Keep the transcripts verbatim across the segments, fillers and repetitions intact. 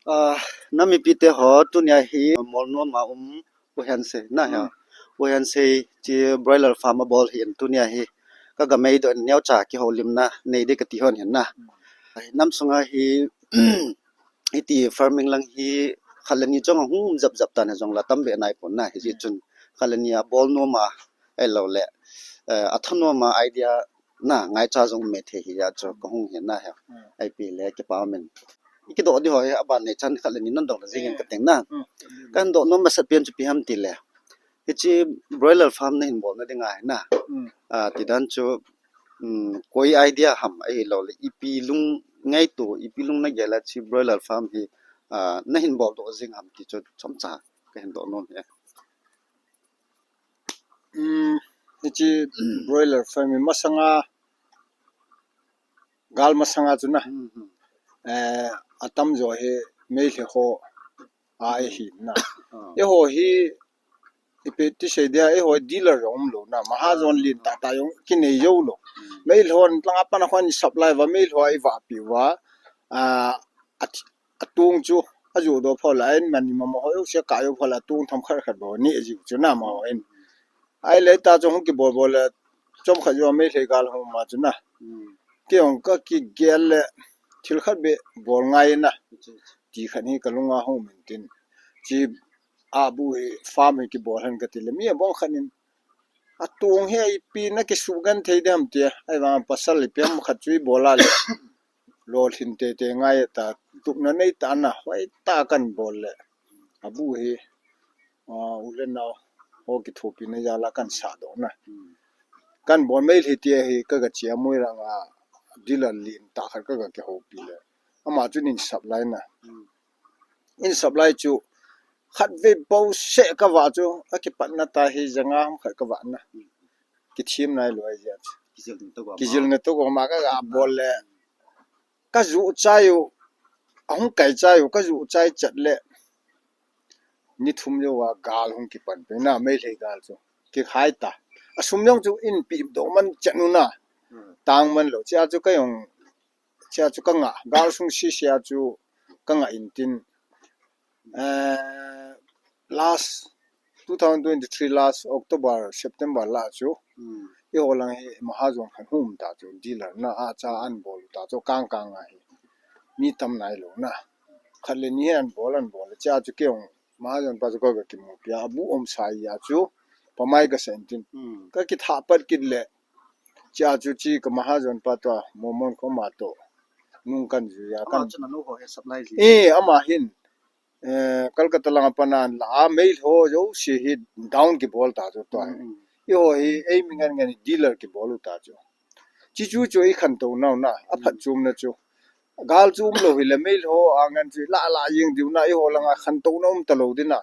Ah, nam mipite ho, tunia hi Molnom a um U Hensei na hi. Hmm. U Hensei chu broiler farm abol ahin, tunia hi ka gamei doh in neocha kihoulimna nei ding kati hon ahin na. Hmm. Nam sunga hi hiti farming lang hi khat le ni chong ahung jap jap tan, hijongle tam be nai pon na, hijeh chun khat le ni abol nom a, ahilou le, eh, athanom a idea na ngaicha jong um thei ahi, hijeh chun kahung ahin na hi. Hmm. Ipi le kipa umin. Kidoh ding ho hi aban nei chan khat le ni nadoh na jing in, eh, kati na. Hmm. Kahin doh nom masat pen chu ipi ham tile, hiche broiler farm nahin bolna dinga hi na. Hmm. Ah, tidan chu, um, koi idea ham ahilou le, ipi lungngaito, ipi lung nagel a hiche broiler farm hi, ah, nahin boldoh jing ham ti chu chomcha kahin doh nom e. Um, hiche broiler farm hi masanga, gal masanga chu na. Hmm, hmm. Eh, atamjo hi Meitei ho a ahi na. Ah. Eiho hi, ipi ti sei dia, eiho dealer jong umlou na, mahajon lentah tah jong kinei jou lou. Hmm. Meitei hon langa pat a hon supply uva, Meitei ho a ivahpi uva, ah, a, atong chu ajoh doh phat le, ahin man ni mama ho jouse kah jou phat le, atong themkhat khat bou neh jiu chu na amaho in. Ahile ta chu hung kibol bol le, chomkhat jou a Meitei gal hung um a chu na. Hmm. Kei jong kakigel le, thil khat beh bol ngai na. Ti khat hi kalunga hung um in tin. Hiche abu hi farm hi kibol hen kati le, mi abang khat in, atong hi ipi na kisugenthei dem tia. Ahivang pasal ipi ham khat chu ibol a le, lolhin teitei ngai ta, tupna nei ta na, hoitah a kahin bol le, abu hi, ah, u le nao ho kithopina jal a kahin sahdoh na. Hmm. Kahin bol Meitei tia hi kaga che a, Moirang a dealer lentah khat kaga kihoupi le, ama chun ahin supply na. Hmm. Ahin supply chu khatvei bou seh kavah chu, akipatna tah hi janga ham khat kavah na. Hmm. Kithim nailou ahi jeh chu. Kijilna toh go. Kijilna toh go ma kaga bol le, kajoh chai u, ahung kai chai u, kajoh chai chet le, ni thum jou a gal hung kipan pen na, Meitei gal chu. Kihai ta. Asum jong chu ahin pehdoh man chet u na. Hmm. Tang man lou. Chea chu kei jong, chea chu kangah. Gal sung sese a chu kangah in tin. Eh, last two thousand twenty-three last October, September lah chu. Hmm. Eiho lang hi mahajon khat hung um ta chu, dealer na, acha ahin bol u ta chu, kang kang a hi. Mi tam nailou na. Khat le ni hi ahin bol, ahin bol le, chea chu kei jong mahajon pa chu kaga kimupi a, abu um sa ahi a chu, pamai kasa in tin. Hmm. Kakithah pat kit le, chea chu hiche ka mahajon pa toh, Momon kho ama toh nung kahin jui a, ama kahin chun anou ho hi supply ji. Eh, ama hin, eh, Calcutta lang a pat a ahin la a, Meitei ho jouse hi down kibol ta chu tua. Mm, mm. Eiho hi eimi ngen ngen dealer kibol u ta chu. Chuche chu ikhantou nau na, aphatchomna chu. Gal chu umlou hile Meitei ho a ngen chu ilah lah jeng diu na, eiho langa khantouna um talou ding na.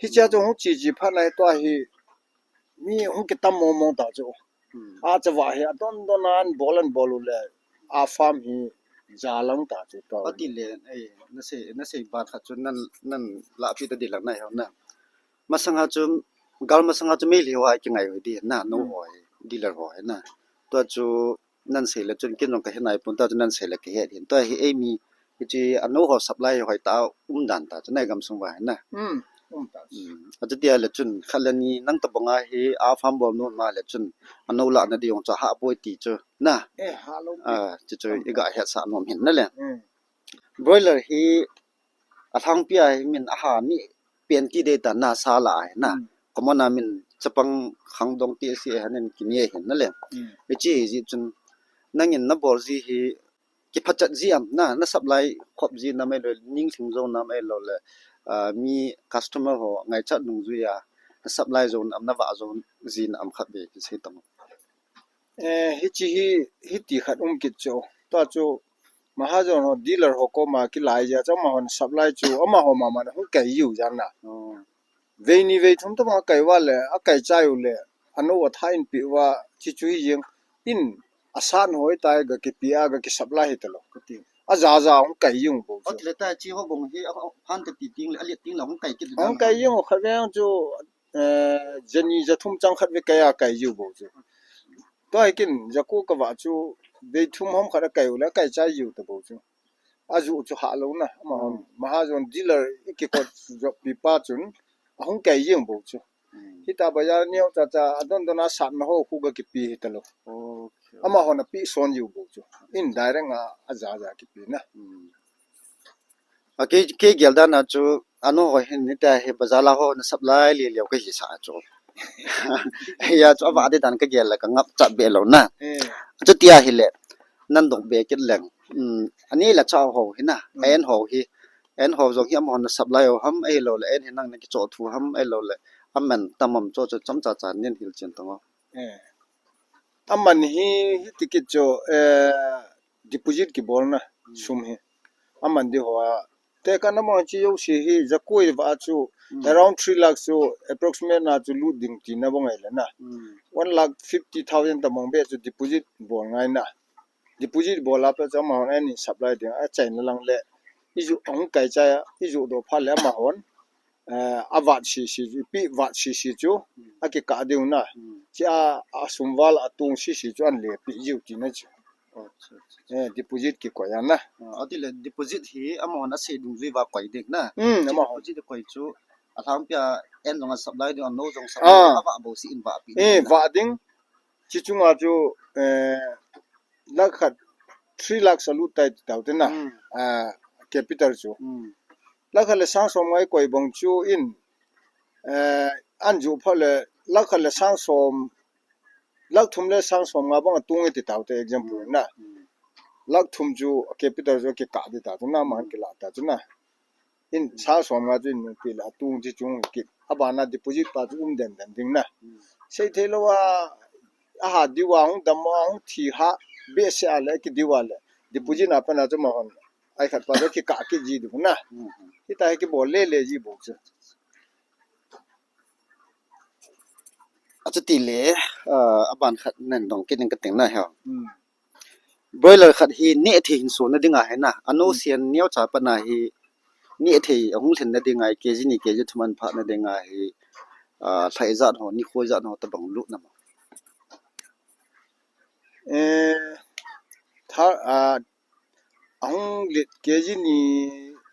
Hichea chu hung che che phat na hi tua hi mi hung kitam mong mong ta chu. Hmm. Acha vah hi adon don a ahin bol, ahin bol u le, a farm hi jalang ta chu tua. Atile, eh, nasei, nasei ban khat chu nan, nan lahpi ta ding lang na hi na. Masanga chu, gal masanga chu Meitei ho a kingai u hi ding na, anou ho hi, dealer ho hi na. Tua chu nan sei le chun ken jong kahe nai pon, tua chu nan sei le kahe ding. Tua hi eimi, hiche anou ho supply hoitah a um dan ta chu na, i gamsung uva hi na. Hmm, um ta. Hmm. Achuti a le chun khat le ni nang tabang a hi a farm bol nom a le chun anou lahna ding jong chu ahah poi ti chu na. Eh, hah lou. Ah, chu chu i ga hetsah nom hin na le. Hmm. Broiler hi alhangpi a hi min aha ni pen ti dei ta na, sa lah a hi na. Hmm. Common a min chapang khangdong ti si a hin kini a hin na le. Hmm. Hiche hi jeh chun nangin nabol ji hi kiphatchet ji am na, na supply khop ji nam ahilou, ning lhing jou nam ahilou le, ah, mi customer ho ngaichat nungjui a, na supply jou nam, na vah jou ji nam khat beh kisei tang. Eh, hiche hi, hiti khat um kit chu. Tua chu, mahajon ho, dealer ho koma kilai jeh a chu, amahon supply chu, amaho mama na hung kai jiu jeh na. Oh. Vei ni vei thum tobang akai uva le, akai chai u le, anou atha in pe uva, chuche chu hi jeng in, asat hoi tai ga kipe a, ga ki supply hi talou. Kati. Aja ja hung kai jeng bou chu. Atle ta chi ho bong hi, a, a, phan ta ti ting le, alet ting le hung kai kit le. Hung kai jeng u khat veng chu, eh, jani ja thum chang khat vei kai a kai jiu bou chu. Tua hi ken, jako kavah chu, vei thum hom khat akai u le, akai chai jiu ta bou chu. aju chu hah lou na, amahon. Hmm. Mahajon dealer i kikot jop pi pa chun, ahung kai jeng bou chu. Hmm. Hita bazar neo cha cha, adon don a sat na ho khu ga kipi hi ta lou. Okay. Amahon api son jiu bou chu. In direct a, aja ja kipi na. Hmm. A kei, kei gel dan a chu, anu ho hin ni ta hi bazar la ho na supply le leo ka hi sa chu. Ya chu ava de dan ka gel la ka ngap chat be lou na. Eh. Chu tia hi le, nan dong be kit leng. Hmm, ani la cha ho hi na, Hmm. en ho hi. En ho jong hi amahon na supply ho ham, ei lo le, en hi nang na ki cho thu ham, ei lo le. Aman tamam cho cho cham cha cha nin hil chin tong. Eh. Aman hi, hi ticket chu, eh, deposit kibol na, Hmm. sum hi. Aman di ho a. Te ka na mo chi yo si hi, jakoi va chu, Hmm. around three lakhs chu, approximate na chu lut ding ti na bang ai le na. Hmm. One lakh fifty thousand ta mong be chu deposit bol ngai na. Deposit bol a pe chu amahon en in supply ding, a chai na lang le. I ju hung kai cha, i ju do pha le amahon. Eh, a vat sisi, pi vat sisi chu, Hmm. a kikah diu na. Hmm. Chi a, a sum val a tung sisi chu an le pi jiu ti na chu. Acha, acha, acha. Eh, deposit kikoi a na. Ah, ati le deposit hi amahon a sei dungjui va koi ding na. Hmm, amahon. Deposit koi chu, alhangpia en jong a supply ding, ano jong supply Ah. ding, ava bou si in va pi Eh, ding na. va ding. Chi chunga chu, eh, lakh khat, three lakhs a lut tai ti tau te na. Hmm. Ah, capital chu. Hmm. Lakh khat le sang som ngai koi bang chu in, eh, an ju pha le, lakh khat le sang som, lakh thum le sang som nga bang a tung ti tau te example Hmm. na. Hmm. Lakh thum chu capital chu kikah di ta chu na, man Hmm. kila ta chu na. In Hmm. sang som nga chu in pi la tung chi chung ki. Abana deposit pa chu um den den ding na. Hmm. Sei thei lou a, a ha diu a hung dam a hung thi ha, be se a le ki diu a le. Deposit na pa na chu amahon. Ai khat pa chu kikah ki ji diu na. Hmm. Hita hi kibol le le ji bou chu. Achuti le, ah, aban khat nan dong kit ning ka ting na he. Hmm. Broiler khat hi neh thei hin so na ding a he na. Ano Hmm. sian neo cha pa na hi neh thei ahung lhin na ding a, K G ni, K G thum an pha na ding a hi, ah, lhai jat ho, ni khoi jat ho ta bang lut na mo. Eh, tha, ah, ahung lit K G ni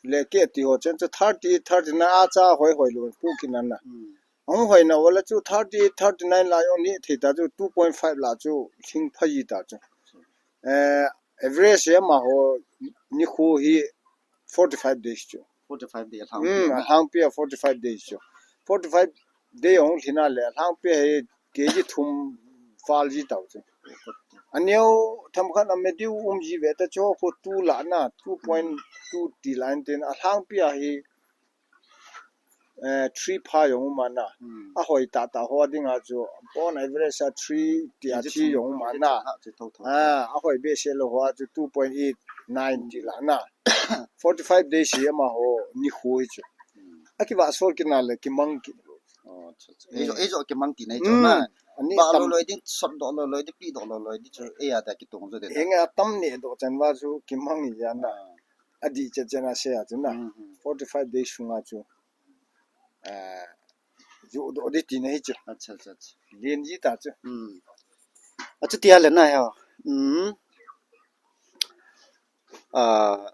le ke ti ho chen chu thirty, thirty na a cha hoi hoi lo pu kin an na. Hmm. Ahung hoi na wala chu thirty, thirty nine la jong neh thei ta chu two point five la chu lhing pha ji ta chu. Eh, average e amaho ni khu hi forty-five days chu. Forty-five days alhang Hmm, pia na. alhang pia forty-five days chu. Forty-five day ahung lhin a le alhang pia hi K G thum val ji tau chu. Aneo tham khat a medium um ji ve ta chu khu two la na, two point two ti la in tin alhang pia hi eh, three pha jong um a na. Hmm. A hoi ta ta ho ding a chu, on average a three ti a Three chi jong um a na. Ah, a hoi be se lo ho a chu two point eight nine ti la na. Forty-five days hi amaho ni khu hi chu. Hmm. A ki va sol ki na le ki mang ki. Oh, acha, acha. Hmm. Ei jo, ei jo ki mang ti na ei jo Hmm. na. Ani Ba tam lo lo di, sot do lo lo di, pi do lo lo di chu, ei a da ki tong jo de. Ei nga tam ni do chan va chu ki mang i ya na. Ah. A di che che na se a chu na. Hmm, hmm. Forty-five days sunga chu. Ah, ju do di ti na hi chu. Acha, acha, acha. Lien ji ta chu. Hmm. Achuti a le na he. Hmm. Ah,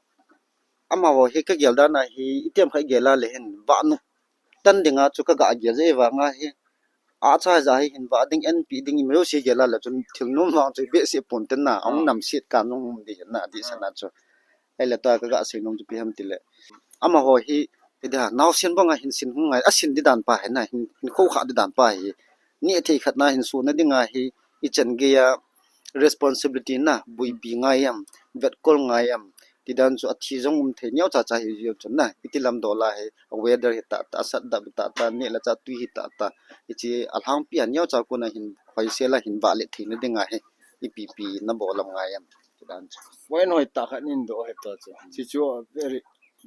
amaho hi ka gel dan a hi, itiam khat gel a le hin, va nu. Tan ding a chu ka ga gel je vang a hi. A cha ja hi hin va ding en pi ding i meo si gel a le chun thil nom vang chu be si pon ten na, ong Ah. nam sit ka nung um di hin na, di sa na chu. Ei le ta ka ga sei nom chu pi ham ti le. Amaho hi, i da, nau sin bang a hin sin hung ngai, a sin di dan pa hi na, hin, hin kho kha di dan pa hi. Neh thei khat na hin su na ding a hi, i chan gei a responsibility na, buipi ngai am, vetkol ngai am, ti dan chu a thi jong um thei neo cha cha hi jio chun na, i ti lam do la hi, a weather hi ta ta, a sat dap hi ta ta, neh la cha tui hi ta ta, i chi alhangpi a neo cha ko na hin, hoi se la hin va le thei na ding a hi, i pi pi na bo lam ngai am, ti dan chu. Point hoi ta khat nin do he to chu. Chi chu very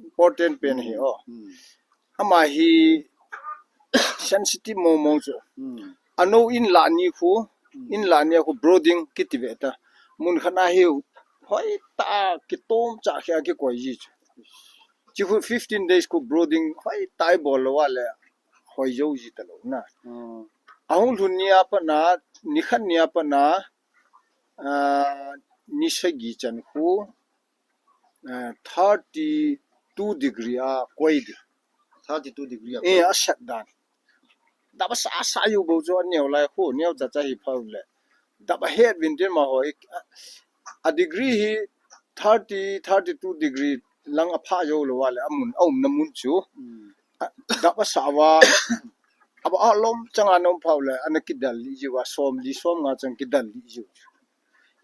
important pen hi Hmm. o. Hmm. Ama hi sensitive mong mong chu. Hmm. Ano in la ni khu, Hmm. in la ni khu brooding kiti ve ta. Mun khat na hi hoi ta kitom cha khia kikoi ji chu. Chi khu fifteen days khu brooding hoi ta i bol lo a le hoi jo ji ta lo na. Hmm. Ahung lhun ni a pa na, ni khat ni a pa na, ah, ni sagi chan khu Eh, thirty two degree a koi ding. Thirty two degree a eh, koi. A set dan. Dap asa asa u bou chu aneo lai khu, neo cha cha hi pha le. Dap ahet vin tin amaho hi, a, a degree hi thirty, thirty two degree lang apha jou lou a le, amun, aumna mun chu. Hmm. A, dap asa va, aba alom chang a nom pha le, ana kidal li jiu va, som li, som nga chang kidal li jiu.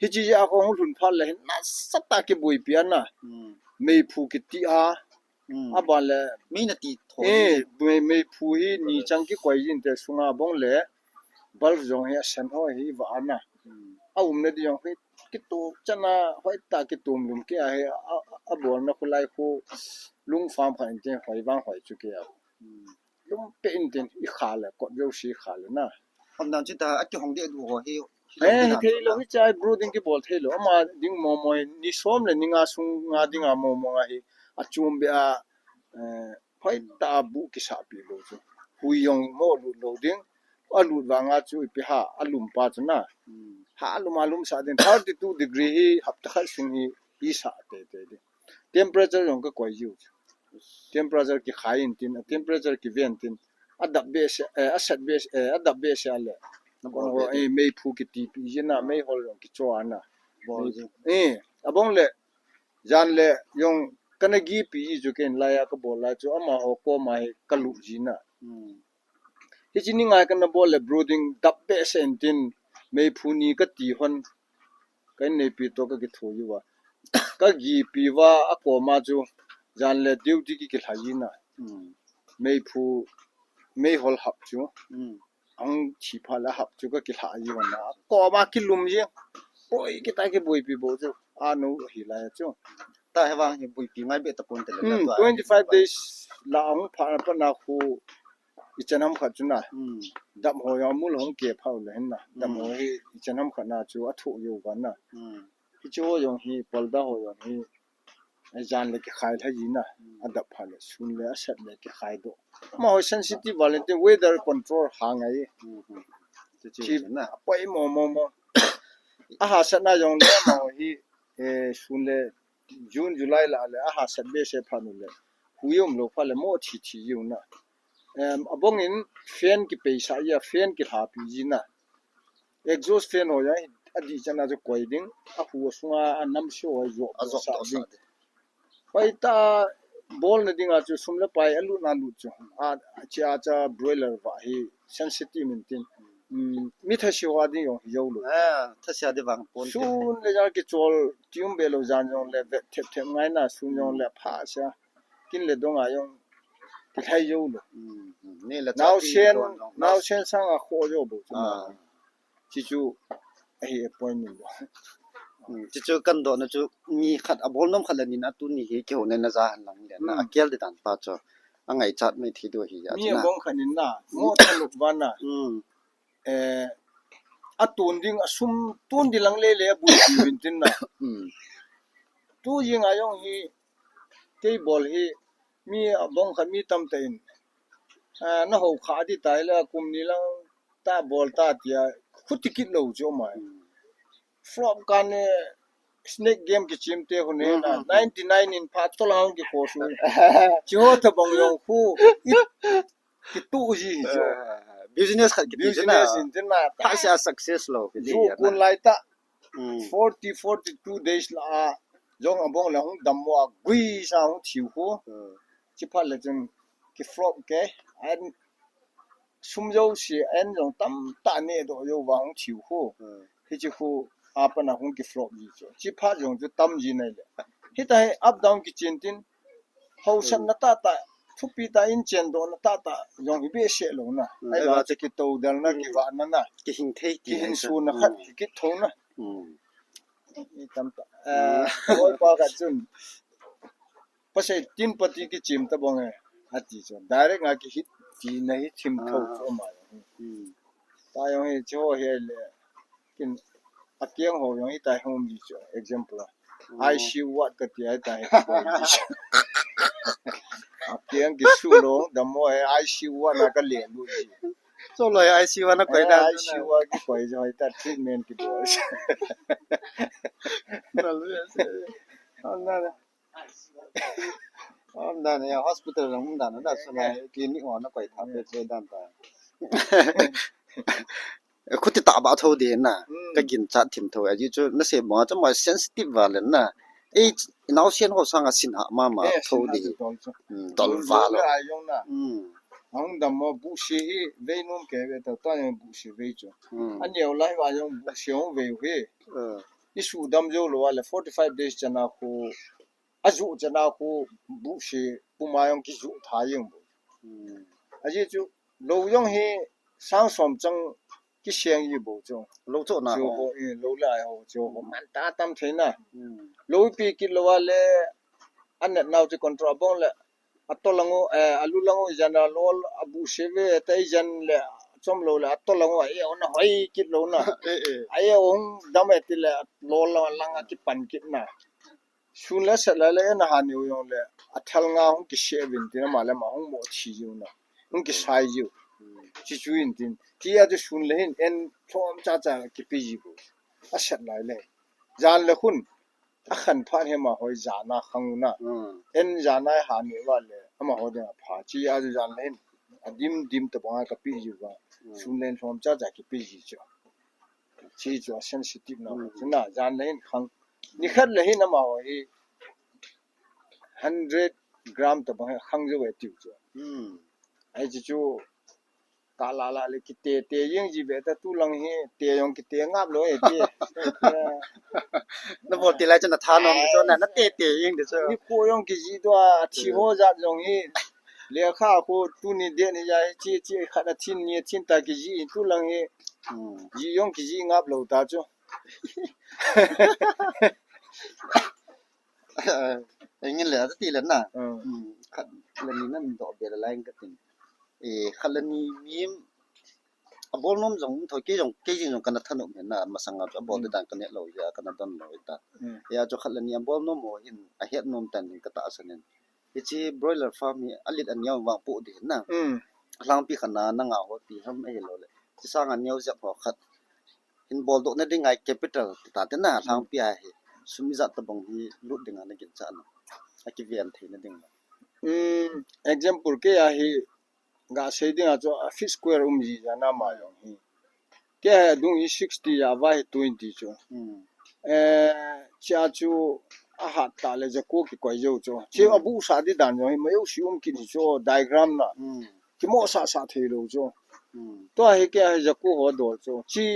Hichi a kong lhun pha le, nasatah a kibuipi ana. Hmm. Meiphu kiti a, Hmm. Aban le, mi na ti tho eh, ni. Mei, meiphu hi ni chang kikoi jin te sunga bong le, bulb jong hi asen ho hi va ana. Hmm. Aumna di jong hi kitu chana hoi ta kitum lum ke a hi a, a, abolna khu lai khu lung fam kha in te hoi vang hoi chu ke a. Hmm. Lum pe in tin i kha le, kot veu si kha le na. Hom dan chi ta, a kihong deh du ho hi, hi lo eh, ding a thei lo, hi chai brooding kibol thei lo. Ama ding mo mo, ni som le ni nga sung nga ding a mo mo nga hi, a chum be a, eh, hoi ta bu kisa pi lo chu. Hui jong mo lut lo ding, a lut vang a chu ipi ha, a lum pa chu na. Hmm. Ha a lum a lum sa ding, thirty two degree hi, hapta khat sung hi, hi sa te te ding. Temperature jong ka koi jiu chu. Temperature kikhai in tin, a temperature kiven tin, a dap behseh, eh, a set behseh, eh, a dap behseh a le. Na bol kong ho, be eh, meiphu kitipi jin a, meihol jong kicho ana. Bol mei jin. Eh, abong le, jan le, jong kana gipi ji chu ken lai a kabol lai chu, amaho koma hi kalu jin a. Hmm. Hichi ni ngai kana bol le brooding dap behseh in tin, meiphu ni kati hon, ka in neipi to ka kithu jiu va. Ka gipi va a koma chu, jan le duty ki kilhai jin a. Hmm. Meiphu, meihol hap chu. Hmm. Ang thi pha le hap chu ka kilhai jiu na. A koma kilum ji. Poi kita kibuipi bou chu. A nu hi lai chu. Ta he vang hi buipi ngai be ta pon te le na. Hmm, tua twenty five days la ang pha pa na khu i chan ham khat chu na. Hmm. Dap ho jong mul hong ke phau le hin na. Dap ho hmm hi i chan ham khat na chu a thu yo va na. Hmm. Hi chu ho jong hi, polda ho jong hi. Ai jan le kikhai lha ji na. Hmm. A dap pha le, sun le, a set le kikhai do. Ma ho sensitive valentine weather control ha ngai. Hmm, hmm. Chu chu chi na. Poi mo mo mo. A ha set na jong le ma ho hi, eh, sun le, June, July la le, a ha set behseh pha nu le. Hui um lo pha le mo thi thi jiu na. Em, abong in fan kipeisa ji a, fan kilhapi ji na. Exhaust fan ho ja, a di chana chu koi ding, a hu a sunga a nam sio a jop a jop sa ding. Hoi ta bol na ding a chu sum le pai a lut na lut chu. A, a chi a cha broiler va hi sensitive min tin. Hmm, mi tha si ho a ding jong hi jo lo. Ah, tha si a ding vang pon te. Sun le ja kichol, ti um be lo jan jong le vet thep thep ngai na, sun jong le pha sia. Kin le dong a jong kilhai jo lo. Hmm, hmm. Ni le nau cha ti sen, don jong nau sen sang a kho jo bo chu na. Ah. Chi chu a hi a point ni bo. Hmm, chi chu kan do na chu mi khat a bol nom khat le ni na tu ni hi kiho ne na ja han lang le na. Hmm. A kel di dan pa chu. A ngaichat mai thi do hi ja mi chu na. Bong khat ni na. Mo ta lu ba na. Hmm. Eh, a tun ding, a sum tun ding lang le le a bul ti vin tin na. Hmm. Tu jing a jong hi, kei bol hi, mi a bong khat mi tam ta in. Ah, na ho kha di tai le, kum ni lang ta bol ta tia, khu ti kit lo chu mai. Hmm. Flop kan ne, snake game kichim te ho ne na, hmm, hmm, hmm, ninety nine in pha to lang ki ko su. Chi ho ta bong jong khu, i kitu ji chu. Ah, business khat kiti chu na. Business in tin na. Pha sia success lo kiti chu na. Kun lai ta. Hmm. Forty, forty two days la a. Jong abong la hung dam mo a gui sa hung thiu khu. Hmm. Chi phat le chun ki flop ke. An sum jo si an jong tam ta ne do jo va hung thiu khu. Hmm. Hi chi khu a pa na hung ki flop ji chu. Chi phat jong chu tam ji nai le. Hi ta hi up down kichin tin. Hausatna tata, thupi ta in chen dohna tata, jong hi behseh lo na. Hmm. Ai va cha kitodalna, hmm, kivahna na. Kihin thei ti kihin suna khat, hmm, kikit tho na. Hmm. I tam ta. Hmm. Ah, hoi pa khat chun. Pasai tin pati kichim ta bong e. Ati chu. Direct nga kihit ti na hi thim tho chu ma. Hmm. Ta jong hi chu hi le. Kin a kiang ho jong hi tai hom di chu, example a. Oh. I C U ward ka ti ai tai. A kiang ki su lo, dam mo e, I C U ward na ka le lu ji. So lo I C U ward na koi da. I C U ward ki koi jo ta treatment ki bo. Na lu ya se. Ang na. Umdan, eh, hospital lang umdan, na, so na, clinic ho na koi tha pe che dan ta. Khuti tah ba tho ding na. Hmm. Ka ginchat thim tho, ajeh chu na sei bang chu ma sensitive val na. Eh, naosen ho sanga sin ha mama. Eh, tho sin ha ding. Chu tol chu. Hmm, tol val. Lou le a jong na. Hmm. Ahung dam mo buhse hi vei nom kei ve ta, ta jong buhse vei chu. Hmm. Aneo lai va jong buhse hung vei u hi. Hmm. I sudam jou lou a le forty five days chan a khu ajuh chan a khu buhse puma jong kijuh tha jeng bou. Hmm. Ajeh chu lou jong hi sang som chang kiseng ji bou chu. Lou chu na chu ho. Ho, eh, lou lai ho chu ho. Hmm. Man ta tam thei na. Hmm. Lou pi kit lou a le anet nau chu control bong le atol lang u, eh, alut lang u jan a lol abuhse ve ta jan le chom lou le atol lang u a e ona hoi kit lou na. Eh, eh. A e ong dam e ti le lol lang lang a kipan kit na. Sun le set le le en a ha neu jong le, a thal nga hung kiseh vin tin ama le ama hung mo thi jiu na. Hung kisai jiu. Chi chu in tin. Ti a chu sun le hin en thom cha cha kipe ji bu. A set lai le. Jan le hun. A khan phat hi ama hoi jan a khang u na. Hmm. En jan a ha ni va le. Ama ho ding a pha. Chi a chu jan le hin. A dim dim ta bang a ka pe ji va. Hmm. Sun le en thom cha cha kipe ji chu. Chi chu a sensitive na. Hmm. Chu na jan le hin khang. Ni khat le hin ama ho hi hundred gram ta bang hi khang jo ve tiu chu. Hmm. Ai chu chu ka la la le kite te jing ji ve ta tu lang hi te jong kite ngap lou e ti. Na bol ti lai chu na tha nom chu na, na te te jing de chu. Ni ko jong kiji do a thi ho jat jong hi. Le kha ko tu ni de ni ja hi chi chi khat a thin ni thin ta kiji tu lang hi. Hmm. Ji jong kiji ngap lou ta chu. Engin le, ati le na. Hmm. Hmm. Khat le ni na min doh be le lai ka tin. Eh, khat le ni mi a bol nom jong thoi kei jong, kei jing jong kana thanom hin na, masang a chu a bol Hmm. te dan ka ne lou ja, kana don lou ta. Hmm. Ya chu khat le ni a bol nom ho hin, a het nom tan hin ka tahsan in. Hichi broiler farm hi a lit a niam vang po ding na. Hmm. Lhangpi khat na, na nga ho ti ham ahi lou le. Chi sang a neo jep ho khat. Hin bol doh na ding a capital ti ta te na, Hmm. lhangpi a hi. Sum ijat ta bang hi lut ding a na ginchat na. A kiven thei na ding na. Hmm, example kei a hi, ga sei ding a chu a feet square um ji ja na ma jong hi. Kei a dung hi sixty a va hi twenty chu. Hmm. Eh, chi a chu a hat ta le ja ko kikoi jo chu. Chi Hmm. a bu sa di dan jong hi ma jo si um kit hi chu diagram na. Hmm. Kimo sa sa thei lou chu. Hmm. Tua hi kei a hi ja ko ho dol chu. Chi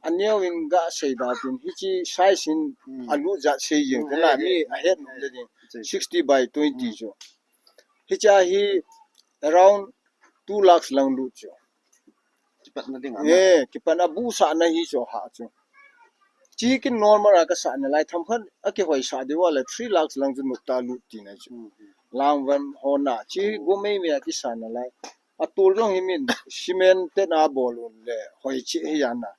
a neo in ga sei da tin hi chi size in Hmm. a lu ja sei jing Hmm, te na eh, mi eh, a het eh, nom le ding. Chi. Sixty by twenty Hmm. chu. Hi cha hi around two lakhs lang lut chu. Kipat na ding a na. Eh, kipat na bu sa na hi chu ha chu. Chi kin normal a ka sa na lai tham khan a kihoi sa di wa le three lakhs lang chu nop ta lut ti na chu. Hmm, hmm. Lang van ho na chi Hmm. go mei mei a ki sa na lai. A tul jong hi min cement te na bol un le hoi chi hi ya na.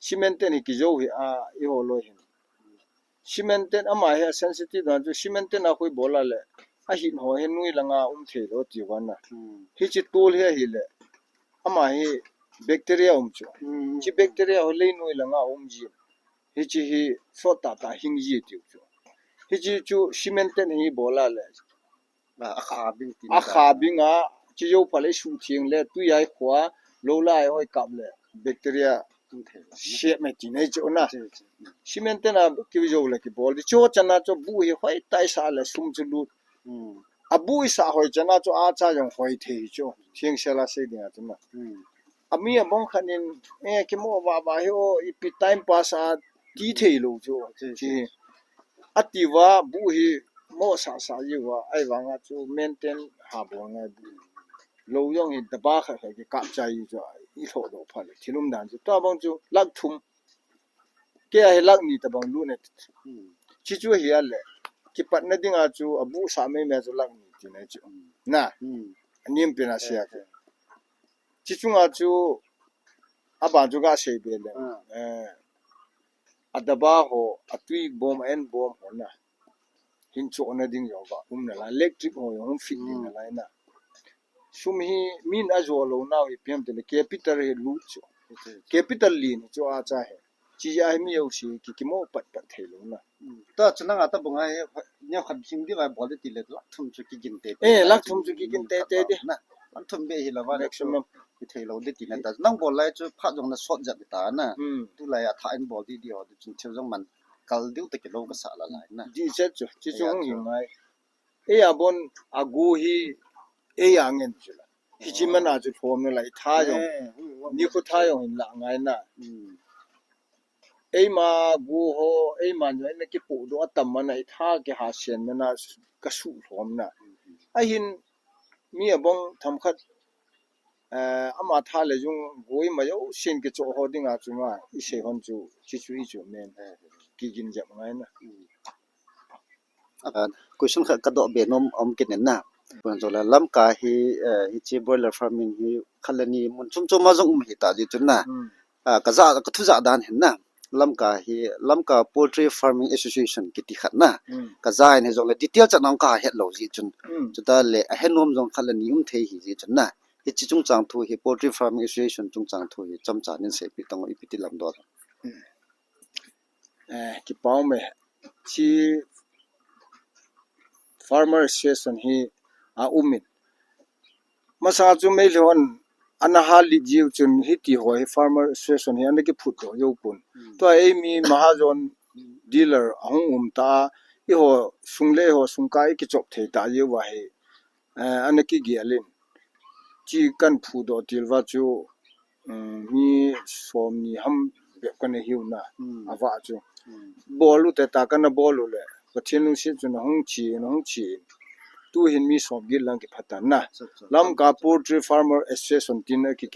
Cement te ni ki jo hi a i ho lo hin. Cement ten ama hi a sensitive dan chu cement ten a khui bol a le a hin ho hi nui langa um thei lo ti van na. Hmm. Hi chi tul hi a hi le ama hi bacteria um chu. Hmm. Chi bacteria ho lei nui langa um ji. Hi chi hi sot ta ta hing ji tiu chu. Hi chi chu cement ten hi bol a le A, a kha bing ti a na kha ta. Bing a, chi jo pha le su thiang le, tui ai khua, lo lai hoi kap le, bacteria Tum thei lo. Siat mai ti nei chu na. Chi, chi. Cement ten a ki jo le ki bol di. Chu chan a chu bu hi hoi tai sa le sum chu lut. Hmm. A bu i sa hoi chan a chu a cha jong hoi thei chu. Thiang sel a sei ding a chu na. Hmm. A mi a bong khan in, eh, ki mo va va hi o, i pi time pass a ti thei lo chu. Chi, chi. Chi. A ti va bu hi mo sa sa ji va, ai vang a chu maintain ha bol ngai bu. Lo jong hi daba khat khat ki kap chai ji chu, i tho do pha le. Thil um dan chu. Tua bang chu lakh thum. Kei a hi lakh ni ta bang lut ne. Hmm. Chi chu hi a le. Kipat na ding a chu, a bu sa mei mei chu lakh ni ti na chu. Hmm. Na. Hmm. A nim pi na sia ke. Eh, eh. Chi chung a chu, a ban chu ga sei be le. Ah. Eh, a daba ho, a tui bom, a en bom ho na. Hin cho na ding jo va, um na lai, electric ho jo, hung fit ding na lai na. Sum hi, min a jo lo nau hi, piam te le, capital hi lut chu. Capital lin hi chu a cha hi. Chi a hi mi jouse ki, kimo pat pat thei lou na. Hmm. Tua chu nang a tabang a hi, neo khat hing di vai bol di ti le, lakh thum chu kigin tei tei. Eh, lakh thum chu kigin tei tei di. Na, lakh thum be hi lou va le chu. Maximum. Kithei lou di ti na ta. Nang bol lai chu phat jong na sot jat di ta na. Hmm. Tulai a tha in bol di di ho di chun thil jong man kal diu ta kilou ka sa la lai na. Di chet chu, chi chu hung hi ngai. Ei a bon a gu hi, ei a ngen chu la. Hichi man a chu lhom na lai tha jong. Eh, hung, hung. Nikho tha jong hin la ngai na. Hmm. Eima gu ho, eima nyo, eina kipu do atam mana, i tha kiha sian mana, ka su lhom na. Ahin, mi abang tham khat, eh, ama tha le jung gu ima jouse kicho ho dinga chunga, i sei hon chu, chi chu i chu men, kigin jep ngai na. Ah, question khat ka doh be nom um kit in na. Kun jo la Lamka hi, eh, hichi broiler farming hi khat le ni mun chom chom a jong um hi ta ji chun na. Hmm. Ah, ka ja, ka thu ja dan hin na. Lamka hi, Lamka Poultry Farming Association kiti khat na. Hmm. Ka ja in hi jong le detail chan ong ka het lou ji chun. Hmm. Chuta le a he nom jong khat le ni um thei hi ji chun na. Hichi chungchang thu hi Poultry Farming Association chungchang thu hi chomcha nin seipi tang u ipi ti lam doh. Hmm. Eh, kipa um e. Chi Farmer Association hi a um in. Masa chu Meitei hon ana hal lit jiu chun hiti ho hi Farmer Association hi ana kiphut doh jou pon. Hmm. Tua ei mi mahajon dealer ahung um ta, i ho sung le ho sung ka i kichop thei ta jiu va hi, eh, ana kigel in. Chi kan phu doh til va chu, um, mi som ni ham bep kana hiu na, hmm, a va chu. Hmm. Bol u te ta kana bol u le, Pathen lungset chun ahung chi, ahung chi. Tu hin mi som git lang kiphat tan na. Cha, cha. Lamka Poultry Farmer Association tin a ki